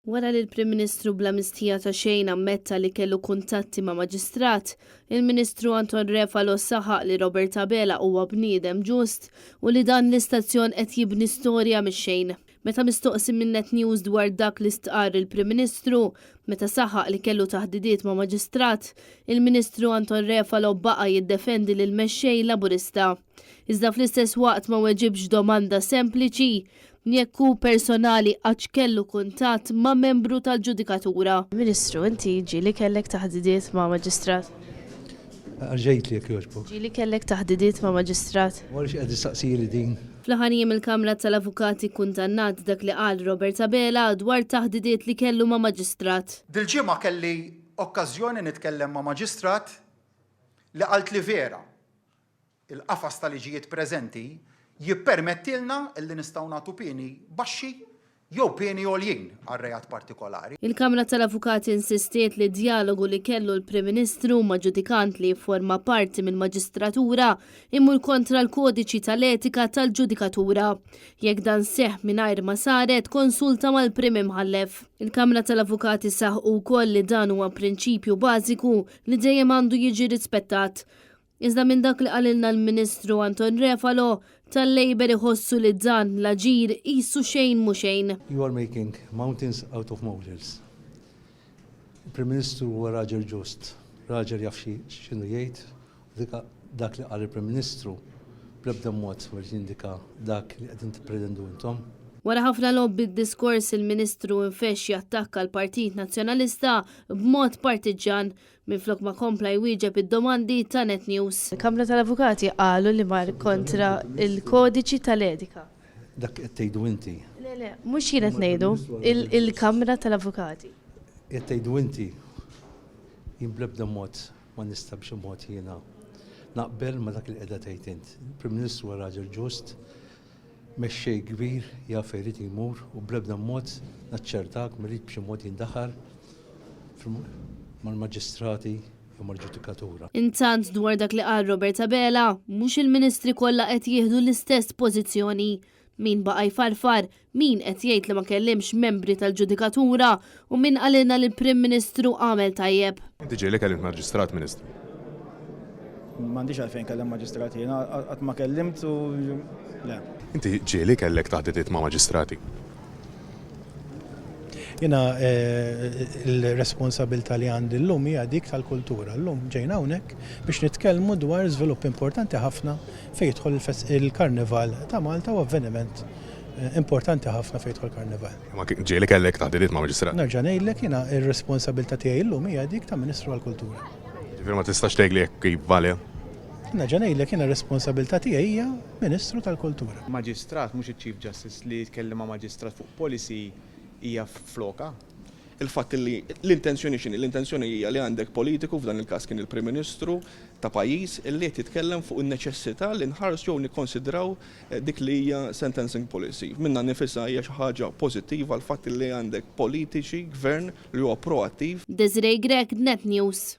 Wara li l-Prim Ministru bla mistħija ta' xejn ammetta li kellu kuntatti ma' maġistrat, il-Ministru Anton Refalo saħaq li Robert Abela huwa bniedem ġust u li dan l-istazzjon qed jibni storja mix-xejn. Meta mistoqsi minn Net News dwar dak li stqarr il-Prim Ministru meta saħaq li kellu taħdidiet ma' maġistrat, il-Ministru Anton Refalo baqa' jiddefendi lill-Mexxej Laburista. Iżda fl-istess waqt ma weġibx domanda sempliċi jekk hu personali qattx kellu kuntatt ma' membru tal-ġudikatura. Ministru, inti ġieli kellek taħdidiet ma' maġistrat? Erġa' għidli jekk jogħġbok. Ġieli kellek taħdidiet ma' maġistrat? U għaliex qed tistaqsili din? Fl-aħħar jiem il-Kamra tal-Avukati kkundannat dak li qal Robert Abela dwar taħdidiet li kellu ma' maġistrat. Dil-ġimgħa kelli okkażjoni nitkellem ma' maġistrat li qaltli vera Il-qafas ta' liġijiet preżenti jippermettilna li nistgħu nagħtu pieni baxxi jew pieni għoljin għal reat partikolari. Il-Kamra tal-Avukati insistiet li d-djalogu li kellu l-Prim Ministru ma' ġudikant li jifforma parti mill-maġistratura imur kontra l-kodiċi tal-etika tal-ġudikatura, jekk dan seħħ mingħajr ma saret konsulta mal-Prim Imħallef. Il-Kamra tal-Avukati saħqu wkoll li dan huwa prinċipju bażiku li dejjem għandu jiġi rispettat. Iżda minn dak li qalilna l-Ministru Anton Refalo, tal-Labour iħossu li dan l-aġir qisu xejn mhu xejn. You are making mountains out of molehills. Il-Prim Ministru huwa raġel ġust, raġel jaf x'inhu jgħid u dik dak li qal il-Prim Ministru bl-ebda mod ma jrid jindika dak li qegħdin tippretendu intom. Wara ħafna logħob bid-diskors il-Ministru infexx jattakka l-Partit Nazzjonalista b'mod partiġġan Minflok ma kompla jwieġeb id-domandi ta' Net News. Il-Kamra tal-Avukati qalu li mar kontra l-kodiċi tal-etika. Dak qed tgħidu inti. Le, le, mhux jien qed ngħidu, il-Kamra tal-Avukati. Qed tgħidu inti. Jien bl-ebda mod ma nista' b'xi mod jiena naqbel ma' dak li qiegħda tgħid int. Il-Prim Ministru huwa raġel ġust, Mexxej kbir jaf fejn irid jmur u bl-ebda mod naċċertak ma rrid b'xi mod jindaħal mal-maġistrati jew mal-ġudikatura. Intant dwar dak li qal Robert Abela, mhux il-Ministri kollha qed jieħdu l-istess pożizzjoni. Min baqa' jfarfar, min qed jgħid li ma kellimx membri tal-ġudikatura u min qalilna li l-Prim Ministru għamel tajjeb. Inti ġieli kellimt maġistrat, Ministru? M'għandix għalfejn nkellem maġistrati, jiena qatt ma kellimt u le. Inti ġieli kellek taħditiet ma' maġistrati? Jiena l-responsabilità li għandi llum hija dik tal-kultura. Llum ġejna hawnhekk biex nitkellmu dwar żvilupp importanti ħafna fejn jidħol il-Karnival ta' Malta u avveniment importanti ħafna fejn jidħol Karnival. Imma ġieli kellek taħdidiet ma' maġistrat? Nerġa' ngħidlek jiena r-responsabilità tiegħi llum hija dik ta' Ministru għall-Kultura. Ġifieri ma tistax tgħidli jekk iva le? Nerġa' ngħidlek jiena r-responsabilità tiegħi hija Ministru tal-Kultura. Maġistrat, mhux iċ-Chief Justice, li jitkellem ma' maġistrat fuq policy hija flokha. Il-fatt li l-intenzjoni x'inhi? L-intenzjoni hija li għandek politiku, f'dan il-każ kien il-Prim Ministru ta' pajjiż, li qed jitkellem fuq in-neċessità li nħarsu jew nikkonsidraw dik li hija sentencing policy. Minnha nnifisha hija xi ħaġa pożittiva l-fatt li għandek politiċi, gvern li huwa proattiv. Desiree Grech, Net News.